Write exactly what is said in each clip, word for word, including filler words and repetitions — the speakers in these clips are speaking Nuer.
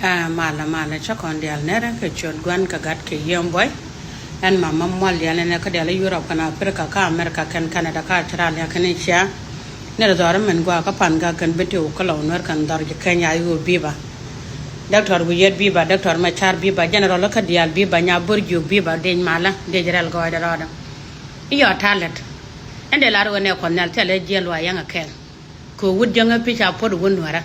Ɛ malä malä, cä kɔn diaal nɛrä kɛ ciöt Gua̱n kɛ Gat kɛ Yiëë Buɔy. Ɛn mama mual diaal ɛn kä diaal Yurop kɛnɛ Aprika kä Amerika kɛnɛ Kɛnada kä Australia kɛnɛ Asia. Nɛrä dhɔr min gɔaa kä Pangak kɛnɛ Bentiu kä Lɔw Nuɛr kɛnɛ dhɔr ji̱ Kenya, aywa biba. Doctor Wi̱i̱ Yɛt biba, Doctor Macar biba, General kä diaal biba, Nyabo̱r Jiök biba, Dec malä, Dec rɛl gɔɔydɛ rɔɔdɛ. I̱ yɔ talent. Ɛn dee lar ɣöö nɛ Kuɔth Nhial thilɛ jiɛl luaac yɛn ɛ kɛɛl. Kɛ ɣöö wut jäŋä pi̱c a puɔ̱t ɣöö Nuɛrä.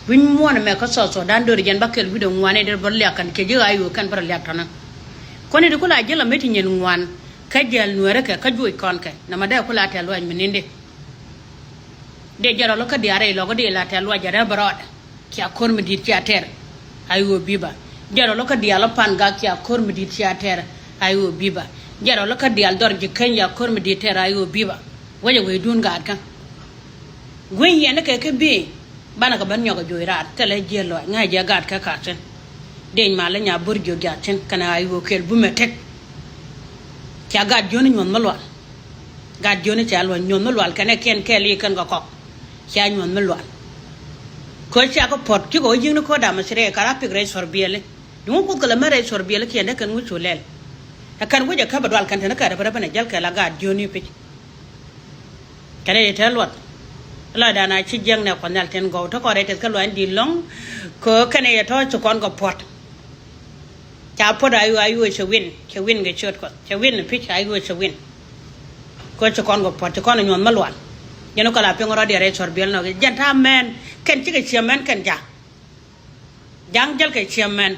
Wi̱c muɔ̱ɔ̱n ɛmɛ kä South Sudan döör jɛn bä kɛl wi̱cdɛ ŋuan in dee bä liak kɛn kɛ ji̱ ɣa̱c ɣöö kɛn bä rɔ liak tɔ̱nä. Kuɔn in di kula ji̱ la mi ti nyin ŋuan kä jiɛl Nuɛrä kɛ kä juɔc kɔn kɛ nɛmɛ dee kula tɛ̈th luaac mi ni̱n di. Dee jɛn rɔ lɔ kä diaal rɛy lɔk dee la tɛ̈th luaac jɛ rɛp bä rɔɔdɛ. Cia ko̱r mi di̱i̱t cia tɛr. Aywa biba. Jɛn rɔ lɔ kä diaal ɔ Pangak cia ko̱r mi di̱i̱t cia tɛr. Aywa biba. Jɛn rɔ lɔ kä diaal dhɔr ji̱ Kenya ko̱r mi di̱i̱t tɛr. Aywa biba. Wecɛ wecdun gaatkä. Gui̱ny yɛn ni kɛ kä bi̱i̱. Banɛ kɛ ben nyɔk ɛ joc raar thilɛ jiɛl luaac ŋa̱c jɛ gaatkä ka̱a̱t thi̱n. Dec malä, Nyabo̱r Jiök jaat thi̱n kɛnɛ aywa kɛl bumɛ tek. Cia gaat jiöni nyuɔ̱th mi lual. Gaat jiöni cia luɔ̱c nyuɔ̱th mi lual kɛnɛ kiɛn kɛɛl i̱ kɛn kɛ kɔk. Cia nyuɔ̱th mi lual. Kä cia kɛ puɔ̱t cikɛ ɣöö yi̱kni ko̱r da̱ŋ mi ci rɛy kɛ rap pik rɛy cuɔr biɛli. Duŋ Kuoth kɛ lɛ mɛ rɛy cuɔr biɛli kiɛn dee kɛn wi̱c cu lɛl. Ɛ kɛn wi̱c ɛ käp ɛ dual kɛn teni kɛ rɛp rɛp ɛn ɛ jäl kɛ la gaat jiöni pi̱c. Kɛnɛ yɛ te luɔt. Lɔcdan a ci jiäknɛ Kuɔth Nhial tin gɔw te kɔn rɛy tɛth kä luaany di̱i̱t lɔ̱ŋ. Kɛ kɛnɛ yɛ tɔ̱ ci kɔn kɛ puɔ̱t. Ca puɔ̱t aywa aywa cɛ win, cɛ win kɛ ciöt Kuɔth, cɛ win pi̱c aywa cɛ win. Kɛ ci kɔn kɛ puɔ̱t, ci kɔn ɛ nyuɔ̱th mi lual. Jɛn kɔ la piŋ rɔ̱diɛn rɛy cuɔr biɛl nɔ jɛn ta̱a̱ mɛn kɛn cikɛ ciɛ mɛn kɛn ja̱. Ja̱ŋ jäl kɛ ciɛ mɛn.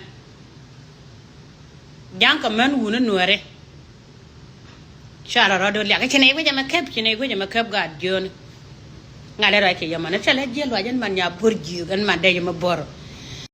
Ja̱ŋ kɛ mɛn wuni Nuɛri. Ca la rɔɔdu liak ci nɛy guic ɛmɛ kɛp, ci nɛy guic ɛmɛ kɛp gaat jiöni. Ŋa̱lɛ ruac kɛ yɛ man thilɛ jiɛl luaac ɛn man Nyabo̱r Jiök ɛn man dee yɛ mi bo̱r.